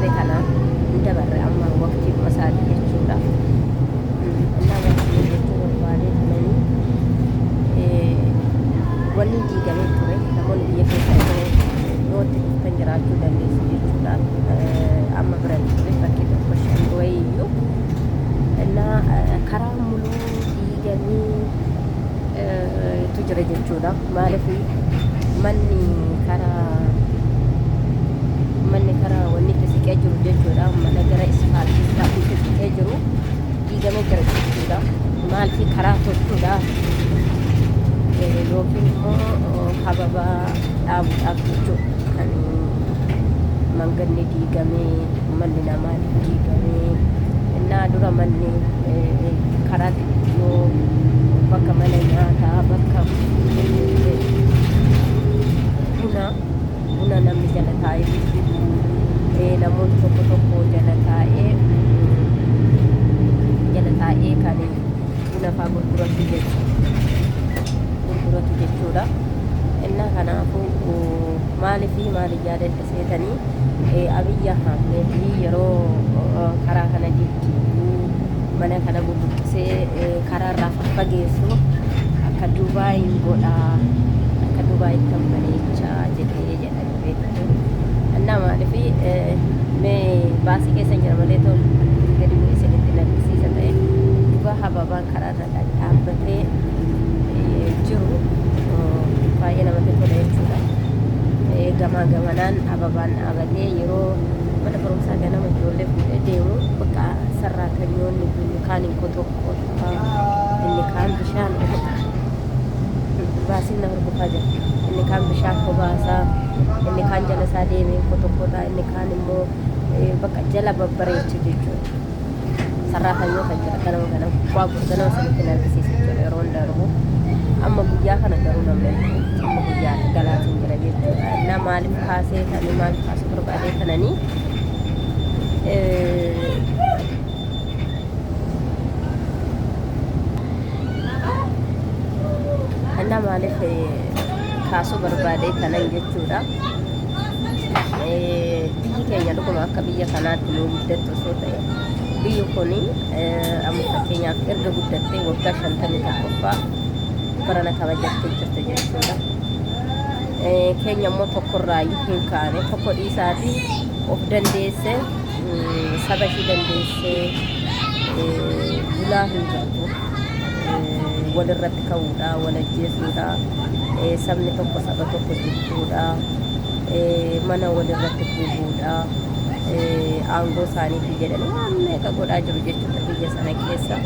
Darbe kana hin dabarre amma waqtiidhuma isaati jechuudha. Innaa wanti jechuu barbaadee kananii wanni diigamee ture namoonni biyya keessa yeroo dhiyootti dhuftan jiraachuu dandeessu jechuudha. Amma bira hin turre bakkee tokko shan wayiiyyuu. Innaa karaa muluu diigamee tu jira jechuudha. Maaliif manni karaa manni karaa wanni itti siqee jiru jechuudha. Mana gara ispaaltii ispaaltiitti siqee jiru diigamee jira jechuudha. Maaliif karaa tolchuudha yookiin immoo hababaa dhaabuudhaaf jechuudha. Kan mangadni diigamee manni namaa diigamee innaa dura manni karaa xixiqqoo bakka mana nyaataa bakka buna buna namni jala taa'ee gurguru namoonni tokko tokko jala taa'ee jala taa'ee kan buna fa'aa gurguratu jechuudha gurguratu jechuudha. Innaa kanaafuu maaliif maaliif yaadadhe seetanii Abiyyi Ahmed yeroo karaa kana diddiigu mana kana bubuqqisee karaa irraa faffageessu akka Dubaayin godhaa akka Dubaayitti kan bareechaa jedhee jedhanii beektu. Innaa maaliif mee baasii keessa jira malee tol gadi bu'ee isinitti hin argisiisa ta'e dhugaa hababaan karaa irra dhadhaabbatee jiru baay'ee namatti tola jechuudha. Gamaa gamanaan ababaan dhaabatee yeroo mana barumsaa ganama ijoollee fuudhee deemu bakka sarraatanyoonni inni kaan hin kotokkota inni kaan bishaan baasiin na hordofaa jira inni kaan bishaan obaasaa inni kaan jala isaa deemee kotokkota inni kaan immoo bakka jala babbareecha jechuudha. Sarraatanyoota jira ganama ganama waa ganama sanitti na argisiisa jechuudha yeroo hin darbu. Amma guyyaa kana garuu namni amma guyyaa galaatiin jira jechuudha. Innaa maaliif kaasee tanii maaliif kaasuu barbaadee kananii innaa maaliif kaasuu barbaadee kanan jechuudha. Biyyi keenya dhuguma akka biyya kanaatti nuu guddattu osoo ta'e biyyi kun amma fakkeenyaaf erga guddattee waggaa 51ffaa barana kabajattee jirti jechuudha. Keenya immoo tokkorraayyuu hin kaane tokko dhiisaatii of dandeessee saba ishii dandeessee bulaa hin jirtu. Walirratti ka'uudha, wal ajjeesuudha, sabni tokko saba tokko jibbuudha, mana walirratti gubuudha, aangoo isaaniifi jedhanii waan meeqa godhaa jiru jechuudha biyya sana keessa.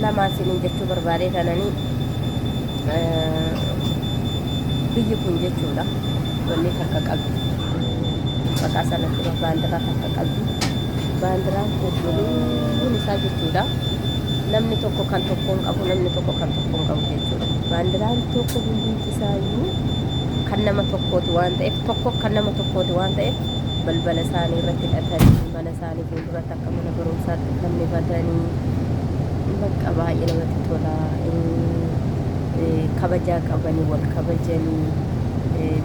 Lamaan isiniin jechuu barbaadee tananii biyyi kun jechuudha wanni takka qabdi maqaa sanatti baandiraa takka qabdi baandiraan kun muluun isaa jechuudha namni tokko kan tokkoon qabu namni tokko kan tokkoon qabu jechuudha baandiraan tokko hundumti isaayyuu kan nama tokkooti waan ta'eef tokko kan nama tokkooti waan ta'eef balbala isaanii irratti hidhatanii mana isaanii fuulduratti akka mana barumsaatti fannifatanii bakka baay'ee namatti tola. Kabajaa qabanii wal kabajanii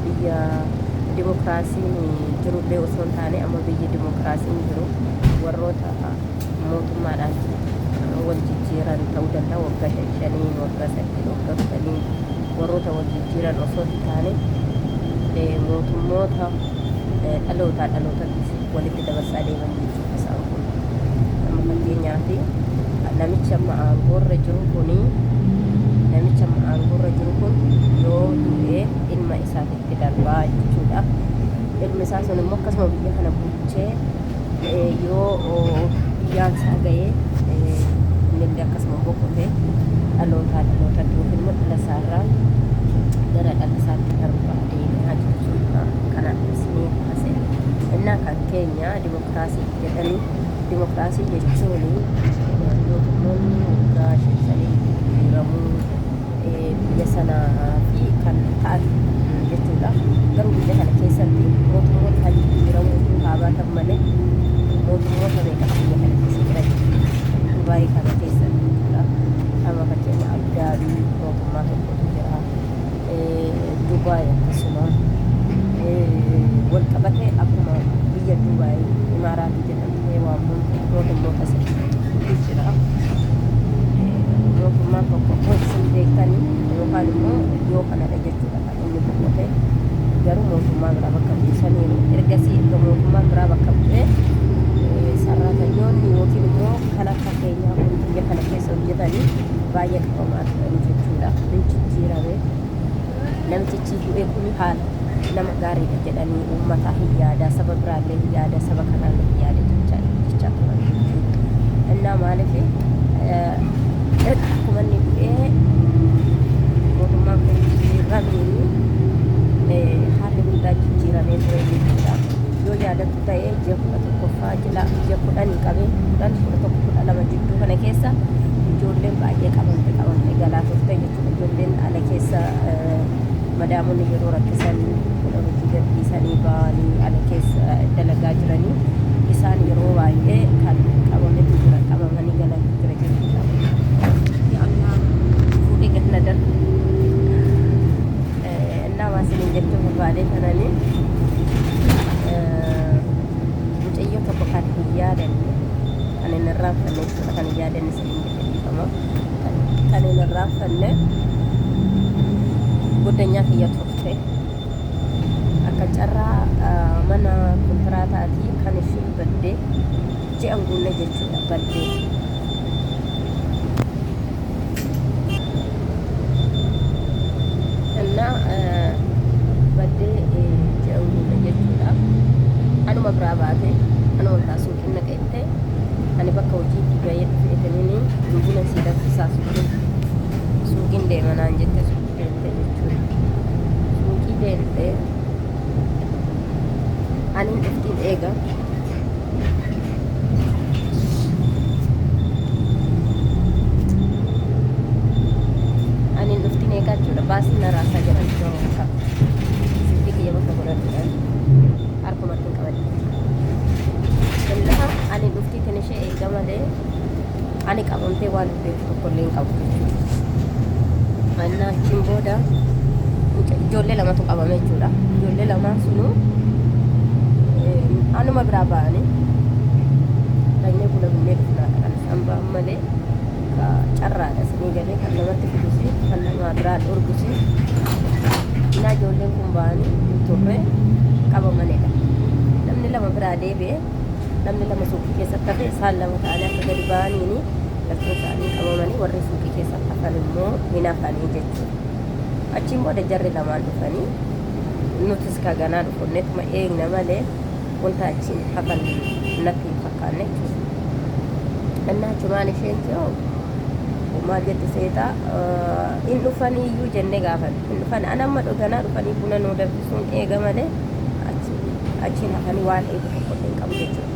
biyya dimokiraasiin jirullee osoo hin taane amma biyyi dimokiraasiin jiru warroota mootummaadhaan wal jijjiiran ta'uu danda'a waggaa shan shaniin waggaa saddeet waggaa kudhaniin warroota wal jijjiiran osoo hin taane mootummoota dhalootaa dhalootatti walitti dabarsaa deeman jechuudha isaan kun. Amma fakkeenyaaf namichi amma aangoorra jiru kuni namichi amma aangoorra jiru kun yoo du'e ilma isaatitti darbaa jechuudha. Ilmi isaa sun immoo akkasuma biyya kana bulchee yoo guyyaan isaa ga'ee innillee akkasuma boqote dhalootaa dhalootatti yookiin immoo dhala isaarraa gara dhala isaatti darbaa deemaa jechuudha. Kanaaf isinii kaase. Innaa kan keenya dimokiraasii jedhanii dimokiraasii jechuun mootummoonni waggaa shan shanii jijjiiramuu biyya sanaa fi kan ta'an jechuudha. Garuu biyya kana keessatti mootummoota haa jijjiiramuu haa baatan malee mootummoota meeqa biyya kana keessa jira jechuudha. Dubaayii kana keessatti. Baay'ee qabamaa turanii jechuudha. Hin jijjiirame. Namtichi du'e kun haala nama gaariidha jedhanii uummataa hin yaada, saba biraallee hin yaada, saba kanaallee hin yaada jechaa jechaa turan jechuudha. Innaa maaliif akkuma inni du'ee mootummaan kun jijjiiramiini haalli hundaa jijjiiramee ture jechuudha. Yoo yaadattu ta'e ji'a 11ffaa jila ji'a 10 qabee 10, 11, 12 jidduu kana keessa ijoolleen baay'ee qabamte qabamte galaa turte jechuudha. Ijoolleen ala keessa madaamonni yeroo rakkisan mana hojii gadhiisanii ba'anii ala keessa dalagaa jiranii isaan yeroo baay'ee kan qabametu jira qabamanii galantu jira jechuudha. Yaa Allah fuudhee gad na darbe. Innaa waa isiniin jechuu barbaadee kananii mucayyoo tokko kan hin yaadanne kan hin irraanfanne jechuudha kan hin yaadanne isiniin jedhe dhiifama kan hin irraanfanne goddanyaa kiyya turte akka carraa mana kontiraataatii kan ishii baddee ji'an guunne jechuudha baddee. እና baddee ji'an guunne jechuudha. Anuma biraa baate anuma biraa suuqiin naqeette ani bakka hojiitii bahee dhufeetaniin buna sii danfisaa suuqiin suuqiin deema naan jette suuqii deemte jechuudha. Suuqii deemte aniin dhuftiin eega. Ani hin dhuftin eegaa jechuudha. Baasii na raasaa jiran yeroo akka silkii kiyya bakka godhadhuudhaan harkumatti hin qabadhe. Innaa ani dhuftiitiin ishee eega malee ani qabamtee waan hin beeku tokko illee hin qabu jechuudha. Innaa achiin booda ijoollee lamatu qabame jechuudha. Ijoollee lamaan sunuu anuma biraa ba'anii dhaqnee buna binnee dhufnaadha kan isaan ba'an malee ka carraadha isinii galee kan namatti fidusi kan nama biraa dhorgusi innaa ijoolleen kun ba'anii hin turre qabamanidha. Namni lama biraa deebi'e namni lama suuqii keessatti hafe isaan lama ta'anii akka gadi ba'aniini lachuu isaanii qabamanii warri suuqii keessatti hafan immoo hin hafanii jechuudha. Achiin booda jarri lamaan dhufanii nutis ka ganaa dhufunnetuma eegna malee wanta achiin hafan natti hin fakkaanne jechuudha. Innaa achumaan isheen jiru maal jette seetaa hin dhufanii iyyuu jennee gaafan hin dhufan an amma ganaa dhufanii buna nuu danfisuun eega malee achiin hafanii waan eegu tokko illee hin qabu jechuudha.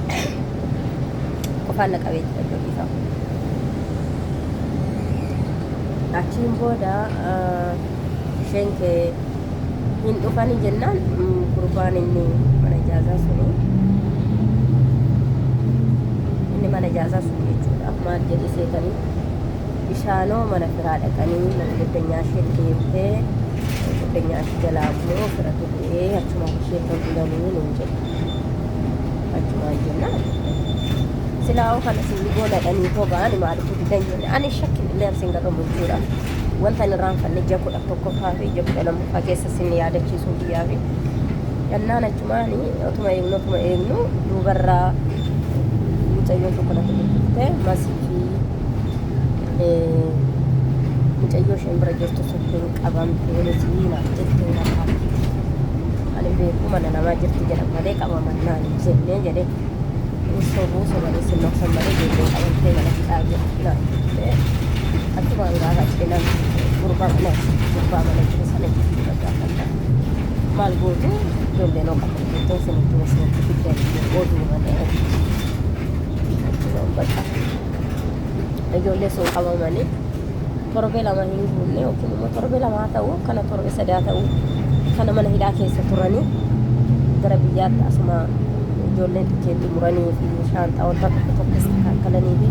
Qofaan na qabee jira iddoo dhiifama. Achiin booda isheen kee hin dhufanii jennaan gurbaan inni mana ijaazaa suni inni mana ijaazaa sun jechuudha maal jedhe seetanii bishaanoo mana firaa dhaqanii mana goddanyaa ishee deemtee goddanyaa ishee jalaa immoo firatu bu'ee achumaan ishee irra bulanii nuun jedhe achumaan jennaan silaa'oo kana sin goonadhanii koo ba'ani maaliif didan jenne ani shakkin illee arsiin garramu jechuudha wanta hin irraanfanne ji'a 11ffaa fi ji'a 12ffaa keessa sin yaadachiisuu biyyaa fi jennaan achumaani otuma eegnu otuma eegnu duubarraa mucayyoon tokko natti bilbilte masii fi mucayyoo isheen bira jirtu sun hin qabamtee miti naan jette naan ani beeku mana namaa jirti jedhan malee qabaman naan hin jenne jedhe sobuu sobanii sin dhoksan malee ijoolleen qabamtee mana hidhaa jirti naan jette achumaan gaafadhe nan gurbaa mana gurbaa mana jiru sana jechuudha gaafadha maal gootu ijoolleen hoo qabamtee isinitti isinitti fiddan oduu malee achumaan bakka ijoollee sun qabamanii torbee lama hin guunne yookiin immoo torbee lama haa ta'u kana torbee sadaa ta'u kana mana hidhaa keessa turanii gara biyyaatti asuma ijoolleen tikeetti muranii fi shaanxaa wanta tokko tokko istakaakalanii fi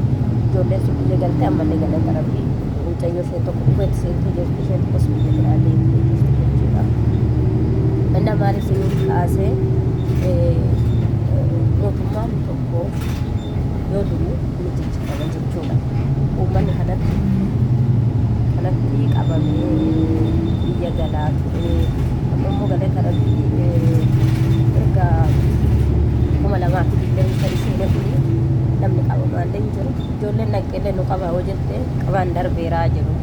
ijoolleen sun biyya galtee ammallee galata rabbii mucayyoo isheen tokko kuweet seentee jirti isheen tokkos biyya biraa deemtee jirti jechuudha. Inna maaliif isiniif kaasee mootummaan tokko yoo du'u ni jijjiirama jechuudha. Uummanni kanatti kanatti qabamee biyya galaa ture. Amma immoo galata rabbii erga 2023 seene kuni namni qabamaallee hin jiru. Ijoolleen Dhufteellee naqxeellee nu qabaa yoo jette qabaan darbeeraa jedhu.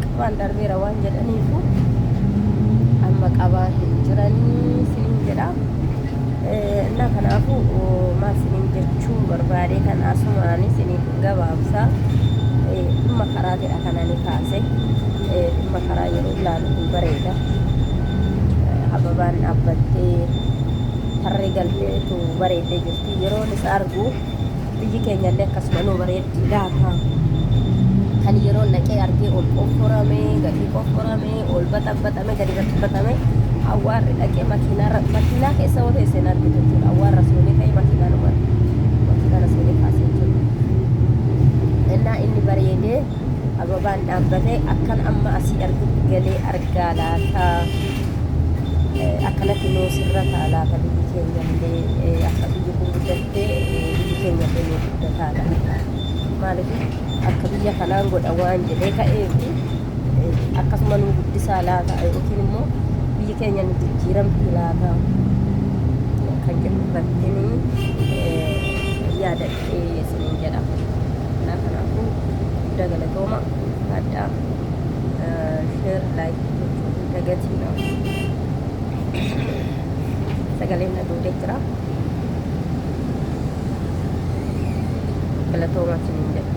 Qabaan darbeera waan jedhaniifu amma qabaa hin jiranii sinin jedha. Innaa kanaafuu maal sinin jechuu barbaade kan asumaan sinin gabaabsa. Dhimma karaatidha kan ani kaase. Dhimma karaa yeroo ilaalu hin bareeda. Hababaan dhaabbattee tarree galteetu bareeddee jirti. Yeroon isa argu biyyi keenyallee akkasuma nuu bareeddi laata. Kan yeroon dhaqee argee ol qofforamee gadi qofforamee ol baxabbaxamee gadi baxabbaxamee awwaarri dhaqee makiinaarra makiinaa keessa yoo teesse hin argitu jechuudha. Awwaarra soolee ka'ee makiinaanuma makiinaana soolee kaasee jechuudha. Innaa inni bareedee ababaan dhaabbatee akkan amma asii argutti galee argaa laata. Akkanatti nuu sirrataa laata biyyi keenyallee akka biyyi kun guddattee biyyi keenyallee nuu guddataa laata. Maaliif akka biyya kanaan godha waan jedhee ka'eefi akkasuma nuu guddisaa laata yookiin immoo biyyi keenya nu jijjiiramti laata kan jedhu irrattiin yaadadhee isiniin jedha. Kanaafuu guddaa galatooma addaa share like gochuu hin dagatiina. Sagaleen na duudee jira. Galatoomaa isiniin jedha.